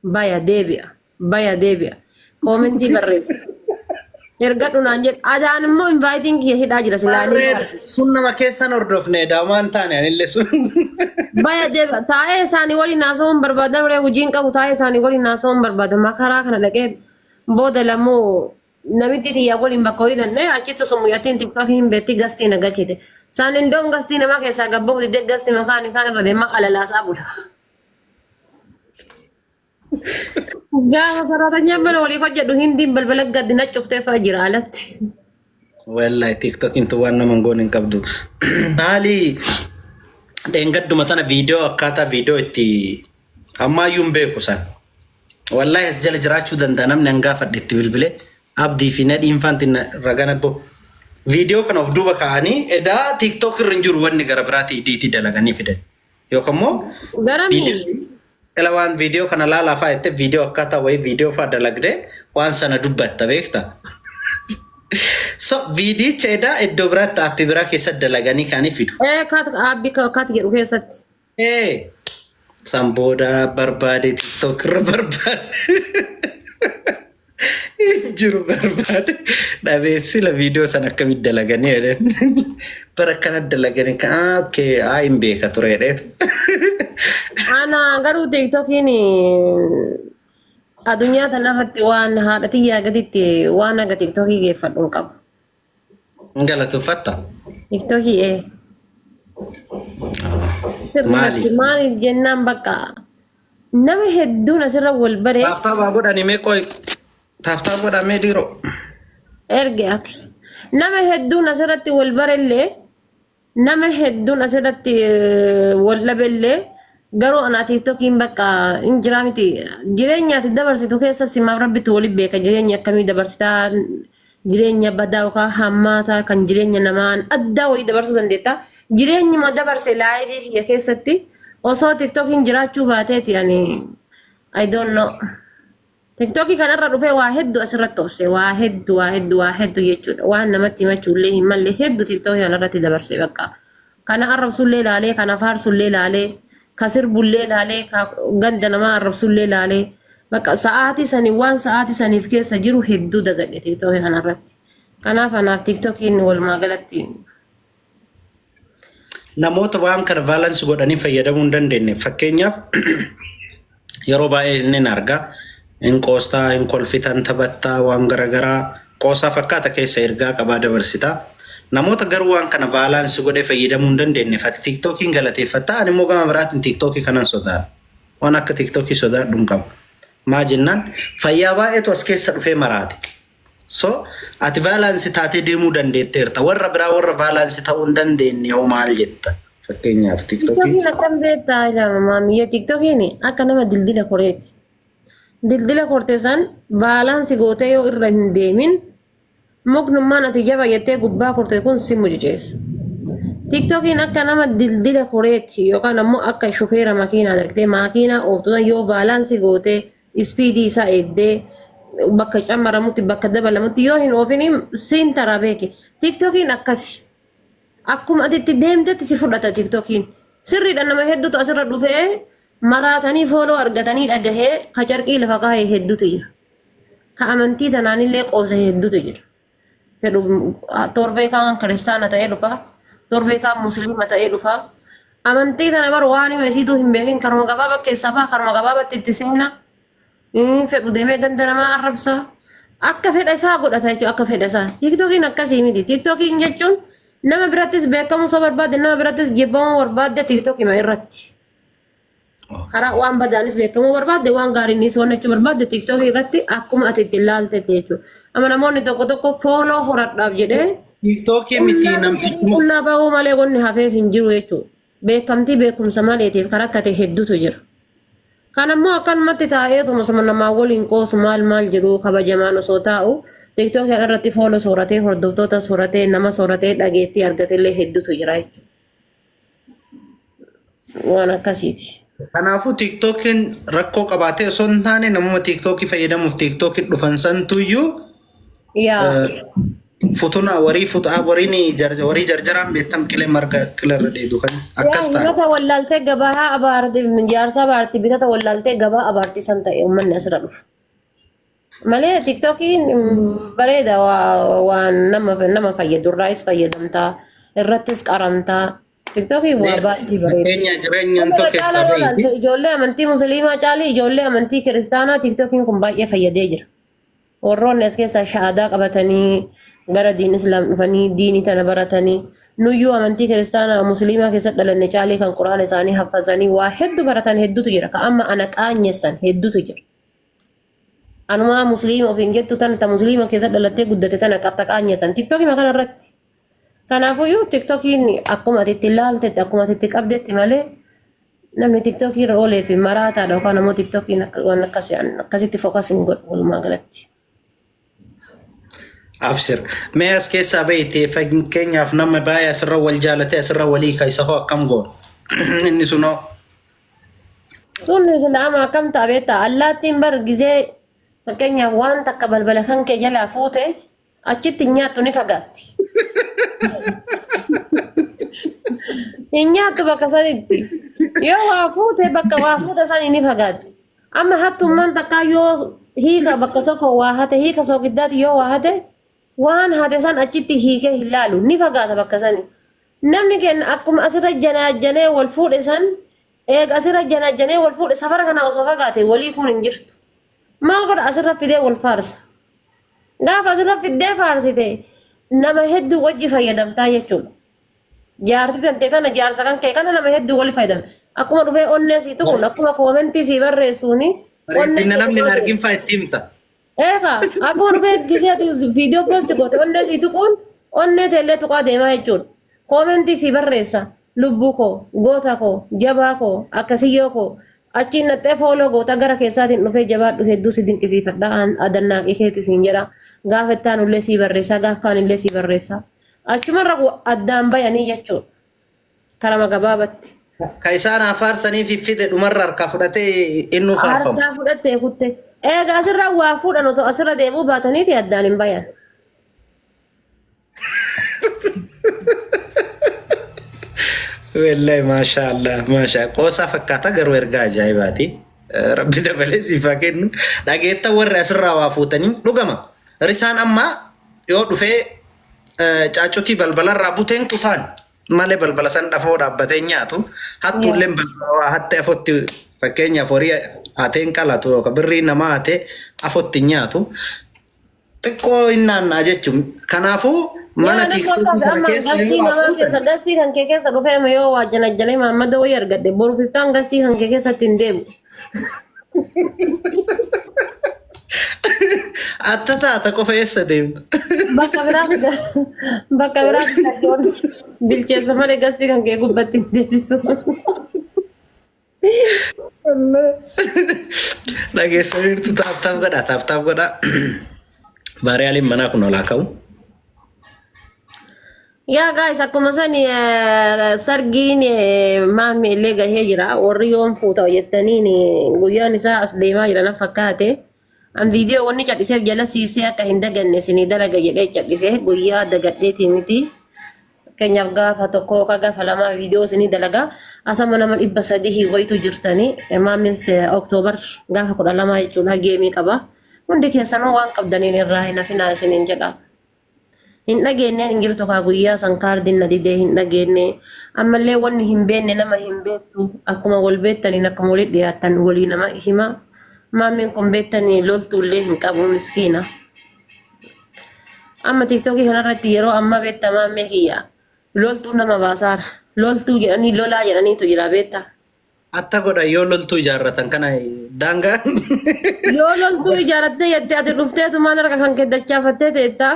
Baya deebi'a. Baya deebi'a. Koomentii barreessi. Ergadhu naan jedhe. Adaan immoo invaayitiin kiyya hidhaa jira silaa ni Barreeda. Sun nama keessan hordofne daamaan taane anillee sun. Baya deebi'a. Taa'ee isaanii waliin haasa'uun barbaada malee hojiin qabu taa'ee isaanii waliin haasa'uun barbaada. Makaraa kana dhaqee booda lamuu namitti tiyyaa waliin bakka hojii danda'e achitti summuyyattiin tiktookii hin beekti gastii na galchite. Isaan indoom gastii namaa keessaa gabboo didee gastii makaan kaan irra deemaa alalaasaa bula. Gaafa sarratanyaan mana waliif hojjedhu hindiin balbala gadi na cuftee fa'a jira alatti. Wallahi TikTokin tun waan nama hin goone hin qabdu. Maali dheengadduma tana viidiyoo akkaataa viidiyoo itti ammaayyuu hin beeku san. Wallahi as jala jiraachuu danda'a namni an gaafadhe itti bilbilee abdii fi nadhiin faanti ragana bo. Viidiyoo kana of duuba kaa'anii edaa TikTok irra hin jiru wanni gara biraati idiitii dalaganii fidan. Yookaan immoo Garamii ila waan viidiyoo kana laalaa fa'aa jettee viidiyoo akkaataa wayii viidiyoo fa'aa dalagdee waan sana dubbatta beekta. So viidiyicha edaa iddoo biraatti aappii biraa keessatti dalaganii kaanii fidu. Ee kaat aabbi kaat jedhu keessatti. Ee san booda barbaade TikTok irra barbaade. Hin jiru barbaade dhabee sila viidiyoo sana akkamitti dalaganii jedhan bara akkana dalaganii kan okay haa hin beeka ture jedheetu. Ana garuu tiiktokiin addunyaa kanarratti waan haadha tiyyaa gaditti waan haga tiiktokii geeffadhu hin qabu. Hin galateeffatta. Tiiktokii ee. Maali? Sirriitti maaliif jennaan bakka nama hedduun asirra wal bare Tap tap haa godhani mee qoy. Tap tap godhaa mee dhiiroo. Erge akhi. Nama hedduun asirratti wal barellee nama hedduun asirratti wal dhabellee garuu anaa tiiktokiin bakka hin jiraa miti jireenya ati dabarsitu keessa simaaf rabbitu wali beeka jireenya akkamii dabarsitaa jireenya badaa yookaan hammaataa kan jireenya namaan addaa wayii dabarsuu dandeetta jireenyuma dabarse laayivii kiyya keessatti osoo tiiktokiin jiraachuu baateeti ani I don't know. Tiktookii kanarra dhufee waa hedduu asirratti obse waa hedduu waa hedduu waa hedduu jechuudha waan namatti himachuullee hin malle hedduu tiktookii kanarratti dabarse bakka kana arrabsullee laalee kana faarsullee laalee ka sirbullee laalee ka ganda namaa arrabsullee laalee bakka sa'aatii sanii waan sa'aatii saniif keessa jiru hedduu dagadhe tiktookii kanarratti kanaaf anaaf tiktookiin walumaa galatti Namoota waan kana balance godhanii fayyadamuu hin dandeenye. Fakkeenyaaf yeroo baay'ee inni arga. Hin qoostaa, hin kolfitan, taphattaa, waan garaagaraa qoosaa fakkaata keessa ergaa qabaa dabarsitaa. Namoota garuu waan kana balance godhee fayyadamuu hin dandeenye. Ati tiiktookiin galateeffatta, ani immoo gama biraatiin tiiktookii kanan sodaadha. Waan akka tiiktookii sodaadhu hin qabu. Maa jennaan fayyaa baay'eetu as keessa dhufee maraate. So ati balance taatee deemuu dandeetteerta. Warra biraa warra balance ta'uu hin dandeenye hoo maal jetta? Fakkeenyaaf tiiktookii. Tiktookiin akkam beektaa ilaama maamiyya tiktookiin akka nama dildila koreeti. Dildila korte san balance gootee yoo irra hin deemin muknummaan ati jaba jettee gubbaa korte kun si mucuceessa. Tiktookiin akka nama dildila koreeti yookaan ammoo akka shufeera makiinaa argitee makiinaa ooftu san yoo balance gootee speed isaa eegdee bakka camaramutti bakka dabalamutti yoo hin oofin siin taraa beeki. Tiktookiin akkasi. Akkuma ati itti deemtetti si fudhata tiktookiin. Sirriidha nama hedduutu asirra dhufee maraatanii follow argatanii dhagahee ka carqii lafa kaa'e hedduutu jira. Ka amantii tanaanillee qoose hedduutu jira. Fedhu torbee kaan kiristaana ta'ee dhufa, torbee kaan musliima ta'ee dhufa. Amantii tana bar waan hima isiituu hin beekin karuma gabaabaa keessaa baha karuma gabaabaatti itti seena. Fedhu deemee ganda namaa arrabsa. Akka fedha isaa godhata jechuudha akka fedha isaa. Tiktookiin akkasii miti. Tiktookiin jechuun nama birattis beekamuu soo barbaadde nama birattis jibbamuu barbaadde tiktookima irratti. Karaa waan badaanis beekamuu barbaadde waan gaariinis waan jechuu barbaadde tiktookii irratti akkuma ati itti ilaaltetti jechuudha. Amma namoonni tokko tokko follow horadhaaf jedhee Tiiktookii miti namtichi qullaa bahuu malee wanni hafeef hin jiru jechuudha. Beekamtii beekumsa maleetiif kan rakkate hedduutu jira. Kan ammoo akkanumatti taa'eetuma sama namaa waliin qoosu maal maal jedhu kabajamaan osoo taa'u tiktookii irratti follow sooratee hordoftoota sooratee nama sooratee dhageettii argatellee hedduutu jira jechuudha. Waan akkasiiti. Kanaafuu tiiktookiin rakkoo qabaatee osoo hin taane namuma tiiktookii fayyadamuuf tiiktookii dhufan santuyyuu Yaa. Futuna warii futaa wariin warii jarjaraan beektam qilee marga qilarra dheedu kan Yaa akkas ta'a. himata wallaaltee gabaa abaarti jaarsa abaarti bitata wallaaltee gabaa abaarti san ta'e uummanni asirra dhufu. Malee tiktookiin bareeda waan nama fayyadu irraayis fayyadamtaa irrattis qaramtaa tiktookiin waa baay'ee bareeda. Fakkeenya jireenyaan Irra tokko caalaa keessaa yoo bahiiti. ilaalte ijoollee amantii musliimaa caalii ijoollee amantii kiristaanaa tiktookiin kun baay'ee fayyadee jira. Warroonni as keessaa shahaadaa qabatanii gara diin islaam dhufanii diinii tana baratanii nuyyuu amantii kiristaanaa musliimaa keessa dhalanne caalii kan quraana isaanii haffazanii waa hedduu baratan hedduutu jira. Ka amma ana qaanyessan hedduutu jira. Anumaa musliima ofiin jettu tana ta musliima keessa dhalattee guddate tana qabta qaanyessan tiktookii kana irratti. Kanaafuyyuu tiktookiin akkuma ati itti ilaaltetti akkuma ati itti qabdetti malee namni tiktookii irra oolee fi maraataadha yookaan ammoo tiktookiin waan akkasii akkasitti focus hin godhu walumaa galatti. Abshir. Mee as keessaa bahite fakkeenyaaf nama baay'ee asirra wal jaalate asirra walii ka isa hoo akkam goon? Inni sunoo. Sun lama akkam ta'a beektaa allaattiin bar gizee fakkeenyaaf waan takka balbala kan kee jalaa fuute achitti hin nyaattu ni fagaatti. Hin nyaattu bakka sanitti. Yoo waa fuute bakka waa fuute sani ni fagaatti. Amma hattummaan takkaa yoo hiika bakka tokko waa hate hiika soogiddaati yoo waa hate waan hate san achitti hiikee hin laalu ni fagaata bakka sani. Namni keenya akkuma asirra janaajjanee wal fuudhe san eega asirra janaajjanee wal fuudhe safara kana osoo fagaate walii kun hin jirtu. Maal godha asirra fidee wal faarsa. Gaafa asirra fiddee faarsite nama hedduu wajji fayyadamtaa jechuudha. Jaartii tantee tana jaarsa kan kee kana nama hedduu wali fayyadamta. Akkuma dhufee onnee sii tuquun akkuma koomentii sii barreessuuni onnee Bareedina kee namni hin tuqaa argin fa'aa itti himta. Eegaa akkuma dhufee gisee ati viidiyoo poosti goote onnee sii tuquun onnee teellee tuqaa deemaa jechuudha. Koomentii sii barreessa lubbuu koo goota koo jabaa koo akkasiyyoo koo achiin naxxee follow goota gara keessaatiin dhufee jabaadhu hedduu si dinqisiifadha adannaaqii keetis hin jedha gaafa itti aanullee sii barreessa gaaf kaanillee sii barreessa achumarra addaan bayanii jechuudha karama gabaabatti. Ka isaan afaarsanii fi fide dhumarra harkaa fudhatee innuu faarfamu. Harkaa fudhattee kutte. Egaa asirra waa fuudhan otoo asirra deemuu baataniiti addaan hin bayan. Wallahi maashaallah maashaa qoosaa fakkaata garuu ergaa ajaa'ibaati. Rabbi dabalee siif haa kennu. Dhageetta warri asirraa waa fuutanii dhugama. Risaan ammaa yoo dhufee caacutii balbalarraa buteen kutaan malee balbala san dhafoo dhaabbatee nyaatu. Hattuulleen balbala waa hatte afotti fakkeenyaaf horii hateen qalatu yookaan birrii namaa hatee afotti hin nyaatu. Xiqqoo hin naanna'a jechuun. Kanaafuu mana Yaa namni tiiktookii akkas kana amma keessa gastii yoo waa namaa keessa fuutan gastii kan kee keessa dhufee amma yoo waa janajjanee maammada wayii argadhe boru fiftaan gastii kan kee keessatti hin deemu. Atta taata qofa eessa deemta? Bakka biraatti bakka biraatti dhaqoon bilcheessa malee gastii kan kee gubbatti hin deebisu. Dhageessaniirtu tap tap godhaa tap tap godhaa. Baariyaaliin manaa kun olaa ka'u. Yaa guys akkuma san sargiin maammi illee gahee jira warri yoom fuuta jettaniin guyyaan isaa as deemaa jira na fakkaate. An viidiyoo wanni cadhiseef jala siisee akka hin daganne isinii dalaga jedhee cadhisee guyyaa dagadheetii miti. Fakkeenyaaf gaafa tokko yookaan gaafa lamaa viidiyoo isinii dalaga. Asama nama 300 wayitu jirtanii maammis Oktoobar gaafa 12 jechuudha geemii qaba. Hundi keessanuu waan qabdaniin irraa hin hafinaa isiniin jedha. Hin dhageenne hin jirtu kaa guyyaa san kaardiin na didee hin dhageenne. Ammallee wanni hin beekne nama hin beektu akkuma wal beektaniin akkuma walitti dhiyaattan walii nama hima. Maammeen kun beektanii loltuullee hin qabu miskiina. Amma tiiktookii kanarratti yeroo ammaa beektaa maammee kiyya loltuu nama baasaara. Loltuu jedhanii lolaa jedhaniitu jira beektaa. Atta godha yoo loltuu ijaarratan kana daangaa. Yoo loltuu ijaarrattee jettee ati dhufteetumaan harka kan kee dachaafattee teettaa.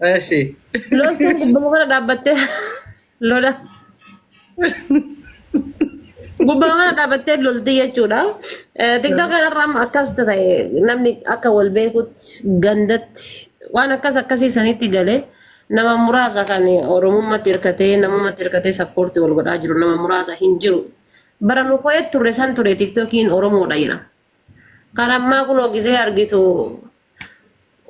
Eessi. Loltuun gubbama kana dhaabbattee lola. Gubbama kana dhaabbattee lolti jechuudha. TikTok kanarra amma akkas ta'e namni akka wal beekutti gandatti waan akkas akkasii sanitti galee nama muraasa kan Oromummaatti hirkatee namummaatti hirkatee sappoortii wal godhaa jiru nama muraasa hin jiru. Bara nu ko'ee turre san ture TikTokiin Oromoodha jira. Kan ammaa kun gisee argitu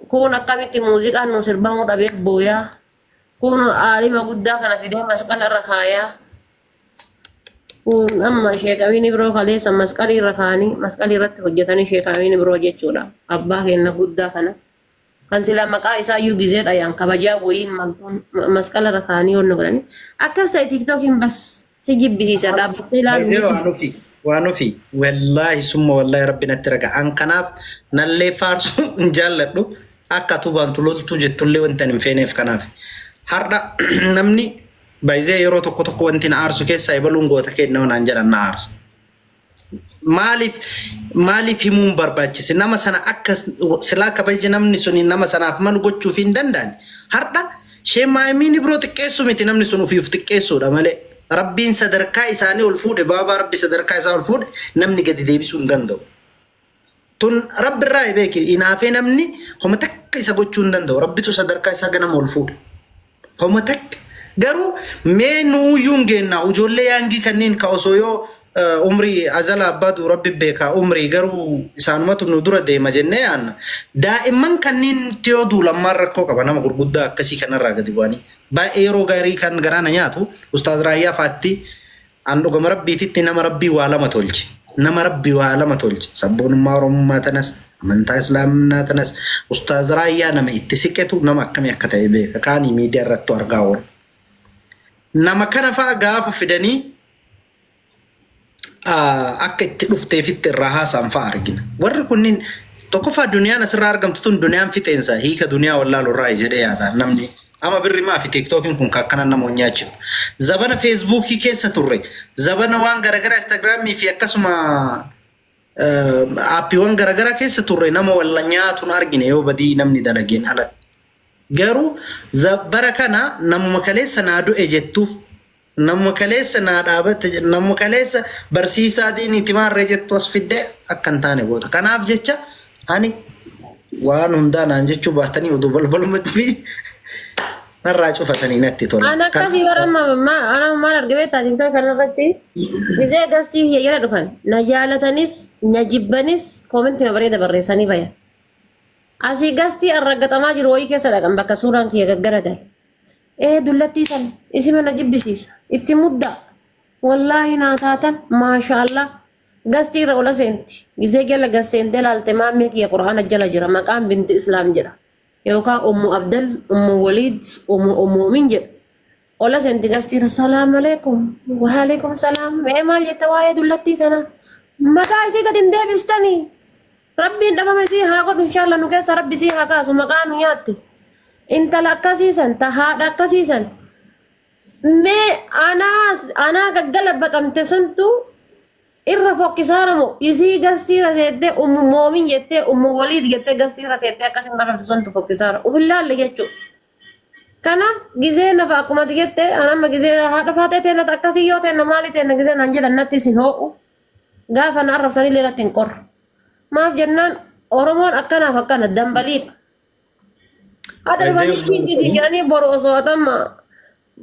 Kuun akkamitti muuziqaan nu sirbamuu dhabeef booyaa. Kuun aalima guddaa kana fidee masqala irra kaayaa. Kun amma Sheek Amiin Ibroo kaleessa masqalii irra kaa'anii masqalii irratti hojjetanii Sheek Amiin Ibroo jechuudha. Abbaa keenya guddaa kana. Kan silaa maqaa isaa iyyuu gizee dhayaan kabajaa wayiin maltuun masqala irra kaa'anii yoon godhanii. Akkas ta'e tiiktookiin bas si jibbisiisa dhaabbattee ilaaluu Baay'ee waan ofii waan ofii wallaahi summa wallaahi rabbi natti raga an kanaaf nallee faarsuu hin jaalladhu akka atuu baantu loltuu jettullee wanta hin feeneef kanaaf har'a namni Baay'ee yeroo tokko tokko wanti na aarsu keessaa ebaluun goota kenna naan jedhan na aarsa. Maaliif maaliif himuun barbaachise nama sana akka silaa kabaja namni suni nama sanaaf malu gochuuf hin danda'an. Har'a sheemaayimiin biroo xiqqeessu miti namni sun ofiif xiqqeessuudha malee. Rabbiin sadarkaa isaanii ol fuudhe baabaa rabbi sadarkaa isaa ol fuudhe namni gadi deebisuu hin danda'u. Tun rabbi irraa beeki inaafee namni homa takka isa gochuu hin danda'u. Rabbitu sadarkaa isaa ganama ol fuudhe. Homa takka. Garuu mee nuuyyuu hin geennaa ijoollee yaangii kanneen ka osoo yoo umrii azala abbaatu rabbi beekaa umrii garuu isaanumatu nu dura deema jennee yaanna. Daa'imman kanneen itti yoo duulammaan rakkoo qaba nama gurguddaa akkasii kanarraa gadi bu'anii. Baay'ee yeroo gaarii kan garaa na nyaatu Ustaaz Raayyaa faatti An dhugama rabbiititti nama rabbii waa lama tolche. Nama rabbi waa lama tolche. Sabboonummaa Oromummaa tanas, amantaa Islaaminaa tanas, Ustaaz Raayyaa nama itti siqetu nama akkamii akka ta'e beeka. Kaanii miidiyaa irrattu argaa oolu. Nama kana fa'a gaafa fidanii akka itti dhufteefitti irraa haasa'an fa'a argina. Warri kunniin tokkoffaa duniyaan asirraa argamtu tun duniyaan fixeensa hiika duniyaa wallaalu irraa jedhee yaada namni. Ama birri maafi tiktookin kun ka akkana nama nyaachiftu. Zabana feesbuukii keessa turre, zabana waan garagaraa instagiraamii fi akkasuma aappiiwwan garagaraa keessa turre nama walla nyaatuun argine yoo badii namni dalageen alatti. Garuu bara kana namuma kaleessa naa du'e jettuuf namuma kaleessa naa dhaabate namuma kaleessa barsiisaa diiniiti maarree jettu as fiddee akka hin taane goota. Kanaaf jecha ani waan hundaa naan jechuu baatanii oduu balbaluma fi narraa cufatanii natti tola. An akkasii bara ana maal arge beektaa TikTok kanarratti gizee gastii kiyya jala dhufan na jaalatanis na jibbanis koomentii na bareeda barreessanii bayan. Asii gastii arraggatamaa jiru wayii keessa dhaqan bakka suuraan kiyya gaggaragale. Ee dullattii tana isima na jibbisiisa itti muddaa wallaahi naa taatan maashaallah gastii irra ola seenti gizee jala gas seentee laalte maammee kiyya qur'aana jala jira maqaan binti islaam jedha yookaan ummu abdal ummu waliid ummu ummuumin jedha ola seenti gastii irra salaam aleekum waalaikum salaam mee maal jetta waa'ee dullattii tana mataa ishee gad hin deebistanii Rabbiin dhabama isii haa godhu inshallah nu keessa rabbi isii haa kaasu maqaa nu nyaatte intala akkasii san ta haadha akkasii san mee anaa anaa gaggalabaxamte santu irra fokkisaara moo isii garsiira teettee ummu moomin jettee ummu waliid jettee garsiira teettee akkasin dabarsu santu fokkisaara uf hin laalle jechuudha. Kanaaf gizee nafa akkuma ati jette an amma gizee haadha faatee teenna akkasii yoo teenna maali teenna gizee naan jedhan natti isin hoo'u. Gaafa na arrabsanillee natti hin qorru. Maaf jennaan Oromoon akkanaaf akkana dambaliidha. Haadha Baay'ee dhufanii kiinti siin jedhanii boru osoo atamma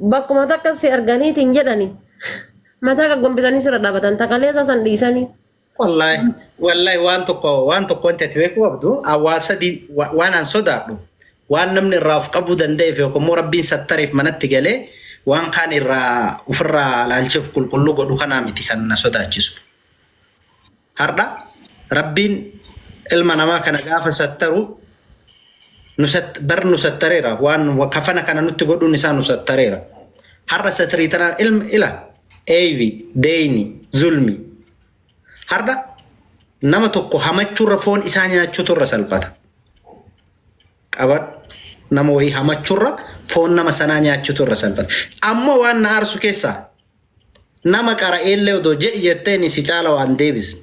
bakkuma takka si arganiitiin jedhani mataa gaggombisanii sirra dhaabatan takaleessa san dhiisanii. Wallaahi wallaahi waan tokko waan tokko wanti ati beekuu qabdu hawaasa waan an sodaadhu waan namni irraa of qabuu danda'eef yookaan immoo rabbiin sattareef manatti galee waan kaan irraa ofirraa laalchee of qulqulluu godhu kanaa miti kan na sodaachisu. Har'a rabbiin ilma namaa kana gaafa sattaru nu bar nu sattareera waan kafana kana nutti godhuun isaa nu sattareera. Har'a satrii tanaa ilma ila eeybi deeyni zulmi har'a nama tokko hamachuurra foon isaa nyaachuutu irra salphata. Qabadhu nama wayii hamachuurra foon nama sanaa nyaachuutu irra salphata. Ammoo waan na aarsu keessaa nama qara'eellee odoo jedhi jetteen si caala waan deebisne.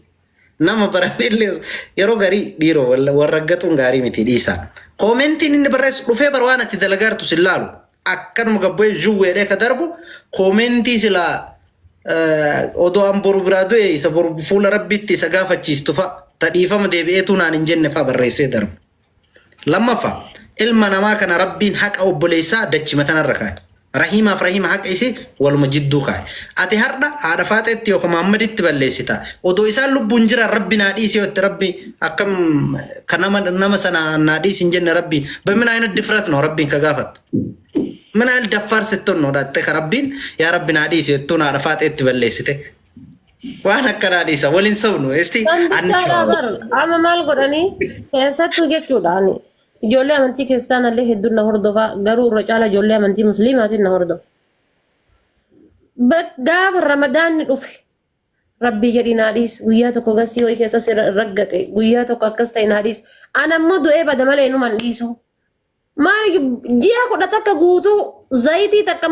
Nama barateellee yeroo garii dhiiroo warra gaxuun gaarii miti dhiisaa. Koomentiin inni barreessu dhufee bar waan ati dalagaartu sin laalu. Akkanuma gabbu'ee zhuwweedhee ka darbu koomentii silaa odoo an boru biraa du'e isa boru fuula rabbiitti isa gaafachiistu fa'a ta dhiifama deebi'eetuu naan hin jenne fa'a barreessee darba. Lammaffaa ilma namaa kana rabbiin haqa obboleessaa dachima tanarra kaa'e. Rahiimaaf Rahiima haqa isii waluma jidduu kaaye. Ati hardha haadha faaxeetti yookaan Muhammaditti balleessita. Odoo isaan lubbuun jiran Rabbi naa dhiisi yoo itti Rabbi akkam ka nama nama sana naa dhiisi hin jenne Rabbi በምን አይነት ድፍረት ነው Rabbiin ka gaafattu? ምን አይነት ደፋር ስትሆን ነው dhatte ka Rabbiin yaa Rabbi naa dhiisi jettuun haadha faaxeetti balleessite? Waan akkanaa dhiisa waliin sobnu isti Kan bittaadhaa bar amma maal godhanii keessattuu jechuudha ani ijoollee amantii kiristaanallee hedduun na hordofa garuu irra caala ijoollee amantii musliimaatiin na hordofa. Gaafa ramadaanni dhufe rabbii jedhi naa dhiis guyyaa tokko gasii wayii keessa si raggate guyyaa tokko akkas ta'e naa dhiis ana immoo du'ee bada malee numan dhiisu. Maali ji'a 11 guutuu zayitii takka